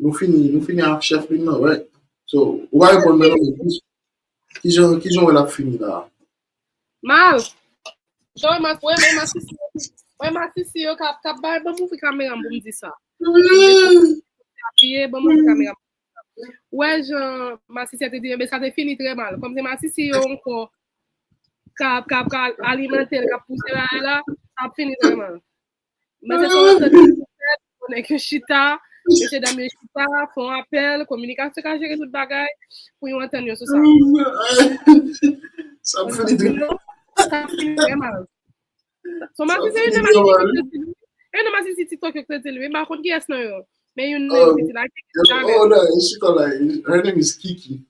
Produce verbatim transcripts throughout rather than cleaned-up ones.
Nou fini, nou fini ak chèf li nan, right? So, ou pa reponn mwen non, men ki, ki jan, ki jan w wè l ap fini la? Mal. Jan wè mas, wè, wè masisi, wè masisi yo k ap, k ap bay, ban m ouvri kamera m pou m di sa. Apiye, ban m ouvri kamera m. Wè jan masisi a te di, enben sa te fini trè mal. Kòm se masisi yo ankò k ap, k ap, k ap alimante l, k ap pouse bagay la, sa ap fini trè mal. Men se sa w ap tande, konnen ke chita, mesye dam yo chita, fè yon apèl, kominikasyon ka jere tout bagay, pou yo antann yo sou sa. Sa ap fini trè mal. Sa ap fini trè mal. Son masisi, e nan masisi TikTok yo k te di l, wi, m pa konn kiyès nan yo. Men youn nan yo te di la, Kiki. Oh, no, she call like, her name is Kiki.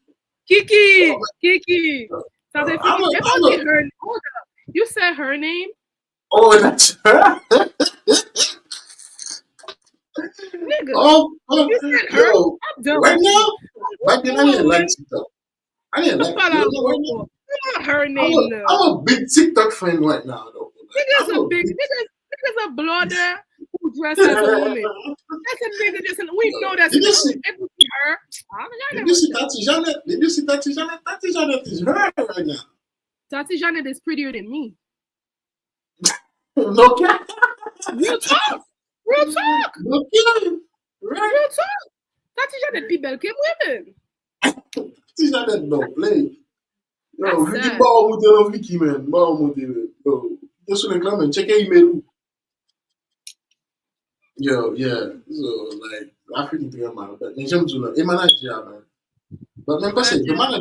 Kiki, Kiki. Sa te fini. E pa di her, hold up. You said her name? Oh, that's her. Nigga, Oh, oh, you said her? Yo, I'm done right with now, you. Right now, I like TikTok. I didn't like Don't it. You know what? Don't call her I'm name a, now. I'm a big TikTok fan right now, though. Nigga's I'm a a big big nigga's, nigga's a blogger who dresses as a woman. That's a nigga. That's a, we know that's Did you a see, it was her. I don't did know you see what Tati Janet? Did you see Tati Janet? Tati Janet is her right now. Tati Janet is prettier than me. No cap. Real talk. Real talk. No cap. Right? Real talk. Tati Janet pi bèl ke mwen menm. Tati Janet don't play. Yo, That's Vicky sad. Ba w moute non, Vicky, man. Ba w moute, man. Yo, yo sou link la, man. Check email ou. Yo, yeah. So, like, la fini trè mal. But, men jan m di w la, e manager a, man. But, men pase, the manager